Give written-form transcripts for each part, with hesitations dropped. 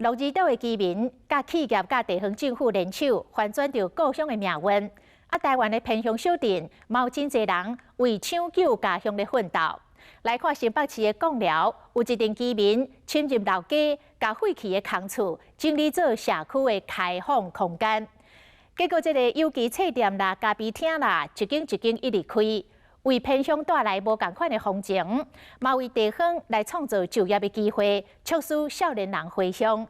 鹿兒島的居民、佮企業、佮地方政府聯手，翻轉著故鄉的命運。啊，台灣的偏鄉小鎮，嘛有真濟人為搶救家鄉咧奮鬥。來看新北市的貢寮，有一陣居民深入老街，共廢棄的空厝整理做社區的開放空間。結果，這个有機冊店啦、咖啡廳啦，一間一間一直開，為偏鄉帶來無仝款的風情，嘛為地方來創造就業的機會，促使少年人回鄉。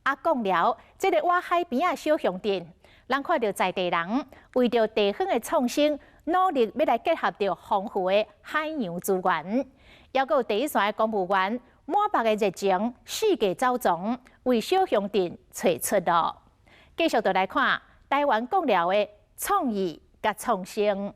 啊，貢寮這个倚海邊仔小鄉鎮，咱看著在地人為著地方的創生，努力欲來結合著豐富的海洋資源，猶閣有第一線的公務員滿腹的熱情，四界走傱，為小鄉鎮揣出路。繼續就來看台灣貢寮的創意佮創生。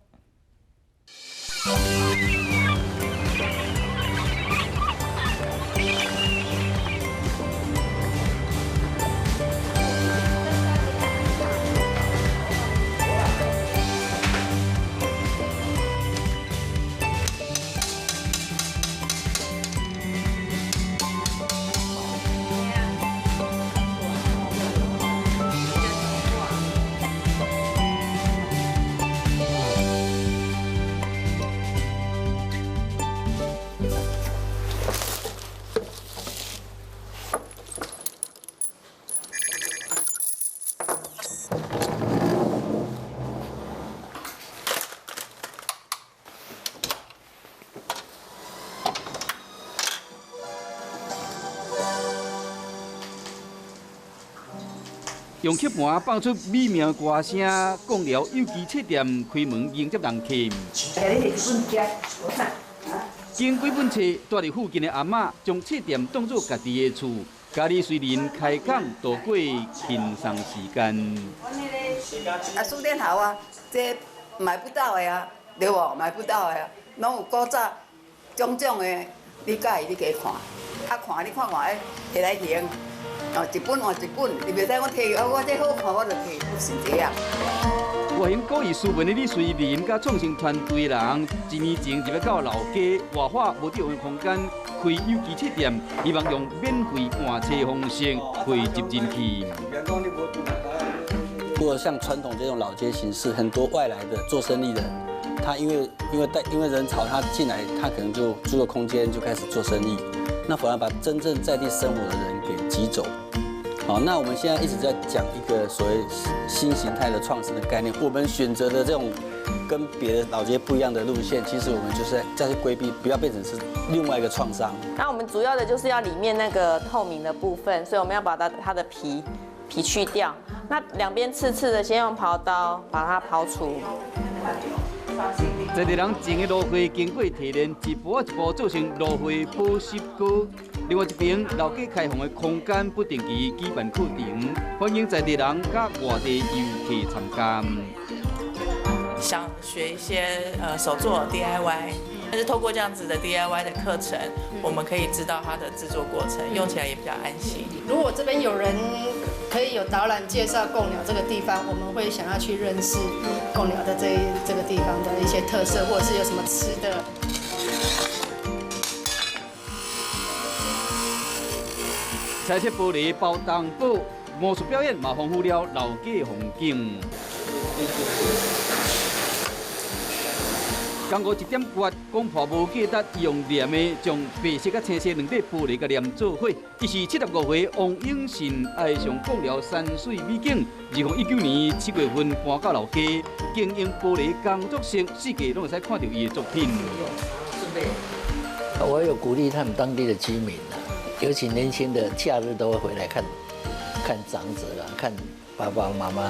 用吸盤放出美妙歌聲，貢寮有機冊店開門迎接人客。經幾本冊，住佇附近的阿嬤將冊店當做家己的厝，家己隨人開講度過輕鬆時間。啊，書店好啊，這買不到的啊，對無？買不到的啊，攏有古早種種的，你佮意你加看，啊看你看看，欸，提來還。哦，一本換一本，你袂使講提，哦，我這好看，我就提，不是這樣。外形古意斯文的李瑞林佮創新團隊人，一年前入來到老街活化無佇用的空間，開有機冊店，希望用免費換冊方式匯集人氣。如果像傳統這種老街形式，很多外來的做生意的，他因為人潮，他進來，他可能就租個空間就開始做生意，那反而把真正在地生活的人給擠走。好，那我們現在一直在講一個所謂新形態的創生的概念，我們選擇的這種跟別的老街不一樣的路線，其實我們就是在去規避，不要變成是另外一個創傷。那我們主要的就是要裡面那個透明的部分，所以我們要把它的皮去掉。那兩邊刺刺的，先用刨刀把它刨除。在地人種的蘆花經過提煉，一步一步做成蘆花保濕膏。另外一邊，老街開放的空間不定期舉辦課程，歡迎在地人佮外地遊客參加。想學一些手作 DIY，但是透過這樣子的 DIY 的課程，我們可以知道它的製作過程，用起來也比較安心。如果這邊有人可以有導覽介紹貢寮這個地方，我們會想要去認識貢寮的這個地方的一些特色，或者是有什麼吃的。彩色玻璃包燈寶，魔術表演嘛豐富了老街風景。剛過一點八，講破無價值，用黏的將白色佮青色兩塊玻璃共黏做伙。伊是75歲王永信愛上貢寮山水美景。2019年7月份搬到老街，經營玻璃工作室，四界攏會使看著伊的作品。我有鼓勵他們當地的居民啊，尤其年輕的，假日都會回來看，看長者啊，看爸爸媽媽。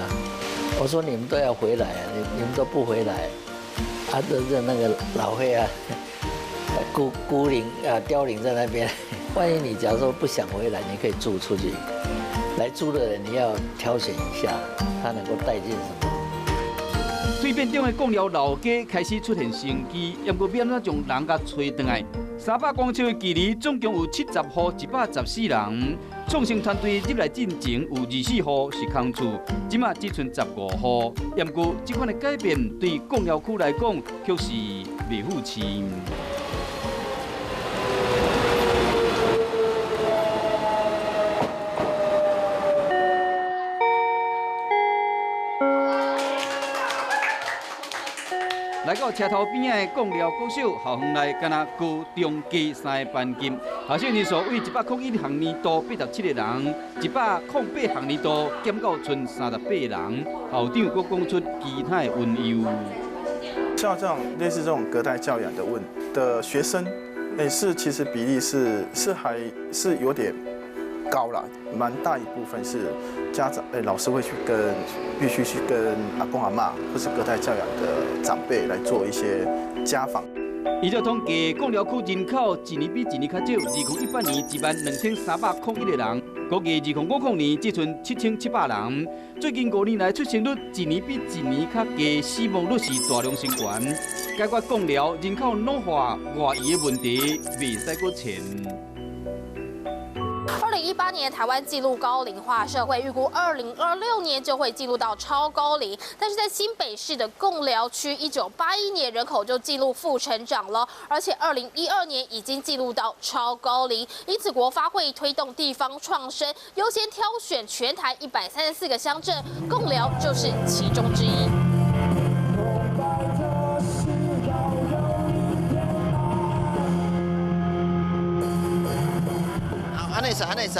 我說你們都要回來啊，你們都不回來。啊，都是那個老歲啊，孤零啊，凋零在那邊。萬一你假如說不想回來，你可以住出去。來住的人你要挑選一下，他能夠帶進什麼。蛻變中的貢寮老街開始出現生機，不過欲按怎將人共揣轉來？300公尺的距離，總共有70戶114人。創生團隊入來進前有24戶是空厝，這馬只賰15戶。不過這款的改變對貢寮區來講，卻是袂富市。來到車頭邊仔的貢寮國小校園內，敢若高中低三个班級，學生人數為101學年度87個人，108學年度減到賰38人。校長閣講出其他的隱憂。像這種類似這種隔代教養的問的學生，是其實比例是還是有點高啦，蠻大一部分是家長老師會去跟必須去跟阿公阿嬤或是隔代教養的長輩來做一些家訪。依照統計，貢寮區人口一年比一年較少，2018年12301個人，估計2050年只賰7700人。最近5年來出生率一年比一年較低，死亡率是大量升懸。解決貢寮人口老化外移的問題，袂使閣延。2018年台灣進入高齡化社會，預估2026年就會進入到超高齡。但是在新北市的貢寮區，1981年人口就進入負成長了，而且2012年已經進入到超高齡。因此，國發會推動地方創生，優先挑選全台134個鄉鎮，貢寮就是其中之一。按呢使，按呢使，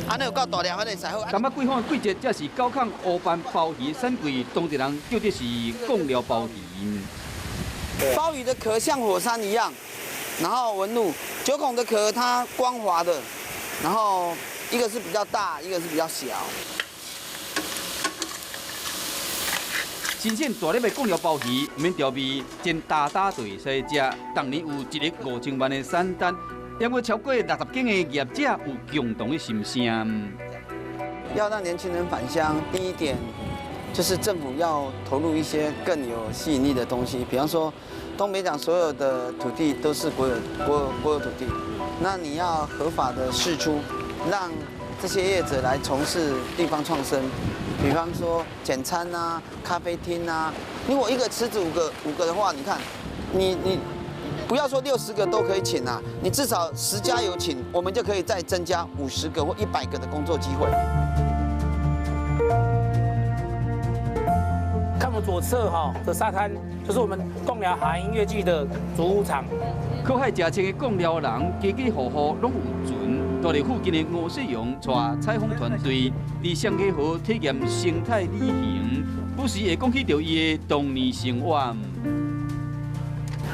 按呢有夠大粒，按呢使好。淡仔季風的季節，這是九孔烏斑鮑魚產季，當地人叫這是貢寮鮑魚。鮑魚的殼像火山一樣，然後紋路；九孔的殼它光滑的，然後一個是比較大，一個是比較小。新鮮大粒的貢寮鮑魚，毋免調味，煎焦焦就會使食。逐年有1億5千萬的產單。因為超過60間的業者有共同的心聲。要讓年輕人返鄉，第一點就是政府要投入一些更有吸引力的東西，比方說東北港所有的土地都是國有土地，那你要合法的釋出，讓這些業者來從事地方創生，比方說簡餐啊、咖啡廳啊。如果一個池子五個的話，你看，你。不要說60個都可以請啊，你至少10家有請，我們就可以再增加50個或100個的工作機會。看我們左側哈的沙灘，就是我們貢寮海音樂季的主場。靠海食青的貢寮人，家家戶戶攏有船，住佇附近的吳世榮帶採訪團隊，佇雙溪河體驗生態旅行，不時會講起著伊的童年生活。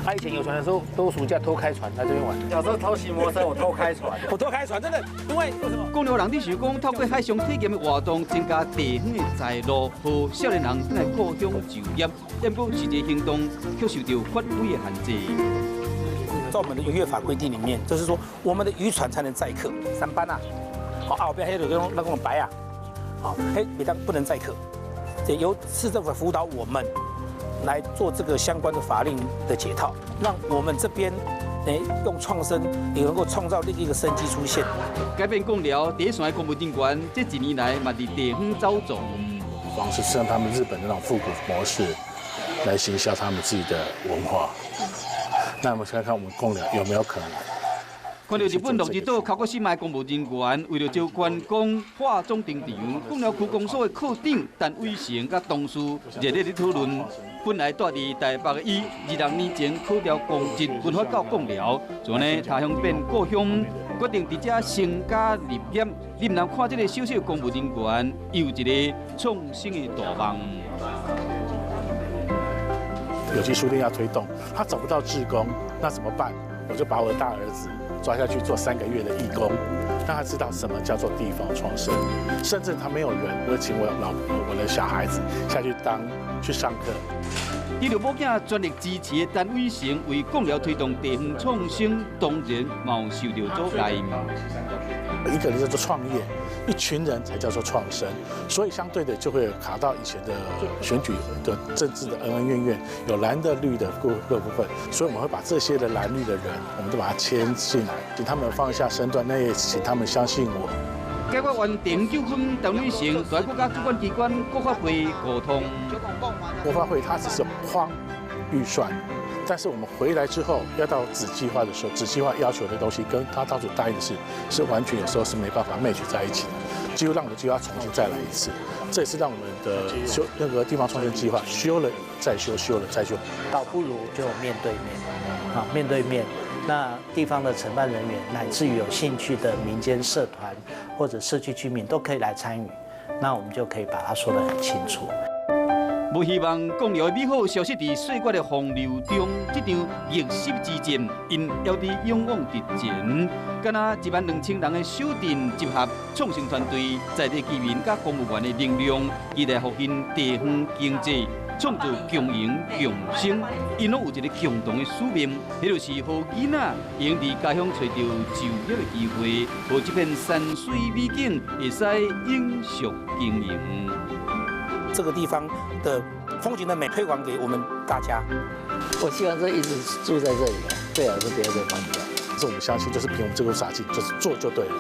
他以前有船的時候，都暑假偷開船來這邊玩。小時候偷騎摩托車，我偷開船。我偷開船，真的，因為為什麼？貢寮人佇想講，透過海上體驗的活動，增加地方的財路，予少年人轉來故鄉就業。不過實際行動卻受到法規的限制。在我們的漁業法規定裡面，就是說我們的漁船才能載客，三班啊，好後邊還有那個白啊，好，嘿，每當不能載客，得由市政府輔導我們。來做這個相關的法令的解套，讓我們這邊用創生也能夠創造另一個生機出現。改變貢寮第一線的公務人員，這幾年來嘛佇地方走動。方式是讓他們日本的那種復古模式來行銷他們自己的文化。那我們看看我們貢寮有沒有可能？看到日本鹿兒島尻國島的公務人員，為了招觀光化妝登場，貢寮區公所的課長陳偉成佮同事熱烈咧討論。本來住佇台北的伊，26年前考掉公職，分發到貢寮，就呢他鄉變故鄉，決定佇遮成家立業。你毋通看這個小小公務人員，有一個創新的大夢。有機書店要推動，他找不到志工，那怎麼辦？我就把我的大兒子抓下去做3個月的義工，讓他知道什麼叫做地方創生。甚至他沒有人，我請我老婆、我的小孩子下去當去上課。得到某囝全力支持的陳偉成，為貢寮推動地方創生，當然嘛有受到阻礙。一個人叫做創業，一群人才叫做創生，所以相對的就會卡到以前的選舉的政治的恩恩怨怨，有藍的綠的各各部分，所以我們會把這些的藍綠的人，我們都把它牽進來，請他們放下身段，那也請他們相信我。解決完地方糾紛，陳偉成在國家主管機關國發會溝通。國發會它只是框預算。但是我們回來之後，要到子計劃的時候，子計劃要求的東西跟他當初答應的是完全有時候是沒辦法 match 在一起的。幾乎讓我們就要重新再來一次。這也是讓我們的修那個地方創生計劃修了再修，修了再修，倒不如就面對面，啊，面對面。那地方的承辦人員，乃至於有興趣的民間社團或者社區居民都可以來參與，那我們就可以把它說得很清楚。無希望貢寮的美好消失佇歲月的洪流中，這場逆襲之戰，𪜶猶佇勇往直前。敢若1萬2千人的小鎮集合創生團隊，在地居民佮公務員的能量，期待復興地方經濟，創造共贏共生。𪜶攏有一个共同的使命，彼就是予囡仔會佇家鄉揣著就業的機會，予這片山水美景會使永續經營。這個地方的風景的美推廣給我們大家。我希望這一直住在這裡，最好是不要再搬家。這我們相信，就是憑我們這個傻勁，就是做就對了。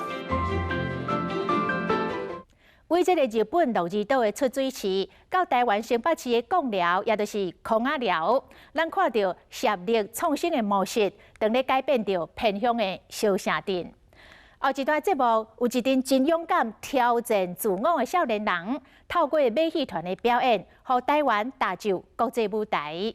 為這个日本鹿兒島的出水市，到台灣新北市的貢寮，也就是空仔寮，咱看著協力創新的模式，當咧改變著偏鄉的小城鎮。後一段節目，有一陣真勇敢挑戰自我的少年人，透過馬戲團的表演，予台灣踏上國際舞台。